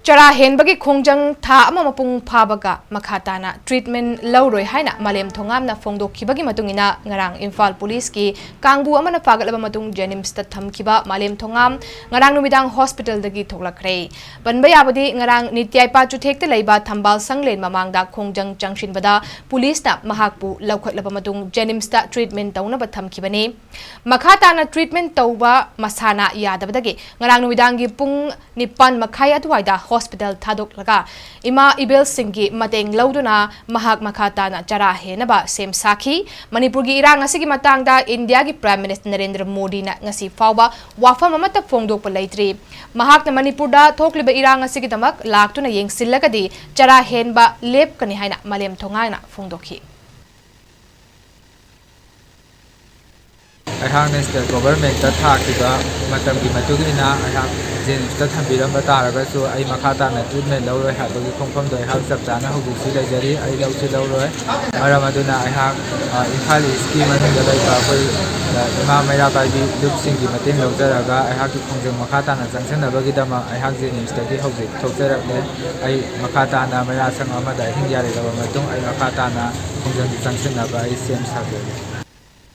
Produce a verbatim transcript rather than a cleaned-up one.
ꯆꯔꯥ ꯍꯦꯟꯕꯒꯤ ꯈꯣꯡꯖꯪ ꯊꯥ ꯑꯃ ꯃꯄꯨꯡ ꯐꯥꯕꯒ ꯃꯈꯥ ꯇꯥꯅ treatment ꯂꯧꯔꯣꯏ ꯍꯥꯏꯅ ꯃꯥꯂꯦꯝ ꯊꯣꯉꯥꯝꯅ ꯐꯣꯡꯗꯣꯛꯈꯤꯕꯒꯤ ꯃꯇꯨꯡ ꯏꯟꯅ, ꯉꯔꯥꯡ ꯏꯝꯐꯥꯜ ꯄꯨꯂꯤꯁꯀꯤ ꯀꯥꯡꯕꯨ ꯑꯃꯅ ꯐꯥꯒꯠꯂꯕ ꯃꯇꯨꯡ JNIMSꯇ ꯊꯝꯈꯤꯕ ꯃꯥꯂꯦꯝ ꯊꯣꯉꯥꯝ ꯉꯔꯥꯡ ꯅꯨꯃꯤꯗꯥꯡ hospitalꯗꯒꯤ ꯊꯣꯛꯂꯛꯈ꯭ꯔꯦ꯫ ꯄꯟꯕ ꯌꯥꯕꯗꯤ, ꯉꯔꯥꯡ ꯅꯤꯇ꯭ꯌꯥꯏꯄꯥ ꯆꯨꯊꯦꯛꯇ ꯂꯩꯕ ꯊꯝꯕꯥꯜ ꯁꯪꯂꯦꯟ ꯃꯃꯥꯡꯗ ꯈꯣꯡꯖꯪ ꯆꯪꯁꯤꯟꯕꯗ ꯄꯨꯂꯤꯁꯅ ꯃꯍꯥꯛꯄꯨ ꯂꯧꯈꯠꯂꯕ ꯃꯇꯨꯡ JNIMSꯇ treatment ꯇꯧꯅꯕ ꯊꯝꯈꯤꯕꯅꯤ꯫ ꯃꯈꯥ ꯇꯥꯅ treatment ꯇꯧꯕ ꯃꯁꯥꯅ ꯌꯥꯗꯕꯗꯒꯤ ꯉꯔꯥꯡ ꯅꯨꯃꯤꯗꯥꯡꯒꯤ ꯄꯨꯡ ꯅꯤꯄꯥꯟ ꯃꯈꯥꯏ ꯑꯗꯨꯋꯥꯏꯗ hospital ꯊꯥꯗꯣꯛꯂꯒ ꯏꯃꯥ ꯏꯕꯦꯜꯁꯤꯡꯒꯤ ꯃꯇꯦꯡ ꯂꯧꯗꯨꯅ ꯃꯍꯥꯛ ꯃꯈꯥ ꯇꯥꯅ ꯆꯔꯥ ꯍꯦꯟꯅꯕ ꯁꯦꯝ ꯁꯥꯈꯤ꯫ ꯃꯅꯤꯄꯨꯔꯒꯤ ꯏꯔꯥꯡ ꯑꯁꯤꯒꯤ ꯃꯇꯥꯡꯗ ꯏꯟꯗꯤꯌꯥꯒꯤ Prime Minister ꯅꯔꯦꯟꯗ꯭ꯔ ꯃꯣꯗꯤꯅ ꯉꯁꯤ ꯐꯥꯎꯕ ꯋꯥꯐꯝ ꯑꯃꯠꯇ ꯐꯣꯡꯗꯣꯛꯄ ꯂꯩꯇ꯭ꯔꯤ꯫ ꯃꯍꯥꯛꯅ ꯃꯅꯤꯄꯨꯔꯗ ꯊꯣꯛꯂꯤꯕ ꯏꯔꯥꯡ ꯑꯁꯤꯒꯤꯗꯃꯛ ꯂꯥꯛꯇꯨꯅ ꯌꯦꯡꯁꯤꯜꯂꯒꯗꯤ ꯆꯔꯥ ꯍꯦꯟꯕ ꯂꯦꯞꯀꯅꯤ ꯍꯥꯏꯅ ꯃꯥꯂꯦꯝ ꯊꯣꯉꯥꯝꯅ ꯐꯣꯡꯗꯣꯛꯈꯤ꯫ ꯑꯩꯍꯥꯛꯅ state governmentꯇ ꯊꯥꯈꯤꯕ ꯃꯇꯝꯒꯤ ꯃꯇꯨꯡ ꯏꯟꯅ ꯑꯩꯍꯥꯛ JNIMSꯇ ꯊꯝꯕꯤꯔꯝꯕ ꯇꯥꯔꯒꯁꯨ, ꯑꯩ ꯃꯈꯥ ꯇꯥꯅ treatment ꯂꯧꯔꯣꯏ ꯍꯥꯏꯕꯒꯤ ꯈꯣꯡꯐꯝꯗꯣ ꯑꯩꯍꯥꯛ ꯆꯞ ꯆꯥꯅ ꯍꯧꯖꯤꯛꯁꯨ ꯂꯩꯖꯔꯤ꯫ ꯑꯩ ꯂꯧꯁꯨ ꯂꯧꯔꯣꯏ꯫ ꯃꯔꯝ ꯑꯗꯨꯅ ꯑꯩꯍꯥꯛ, ꯑ, ꯏꯝꯐꯥꯜ Eastꯀꯤ ꯃꯅꯨꯡꯗ ꯂꯩꯕ ꯑꯩꯈꯣꯏ, ꯑ, ꯏꯃꯥ ꯃꯩꯔꯥ ꯄꯥꯏꯕꯤ ꯂꯨꯞꯁꯤꯡꯒꯤ ꯃꯇꯦꯡ ꯂꯧꯖꯔꯒ ꯑꯩꯍꯥꯛꯀꯤ ꯈꯣꯡꯖꯪ ꯃꯈꯥ ꯇꯥꯅ ꯆꯪꯁꯤꯟꯅꯕꯒꯤꯗꯃꯛ ꯑꯩꯍꯥꯛ JNIMSꯇꯒꯤ ꯍꯧꯖꯤꯛ ꯊꯣꯛꯆꯔꯛꯂꯦ꯫ ꯑꯩ ꯃꯈꯥ ꯇꯥꯅ ꯃꯩꯔꯥ ꯁꯪ ꯑꯃꯗ ꯑꯍꯤꯡ ꯌꯥꯔꯦꯛꯂꯕ ꯃꯇꯨꯡ ꯑꯩ ꯃꯈꯥ ꯇꯥꯅ ꯈꯣꯡꯖꯪ ꯆꯪꯁꯤꯟꯅꯕ ꯑꯩ ꯁꯦꯝ ꯁꯥꯖꯔꯤ꯫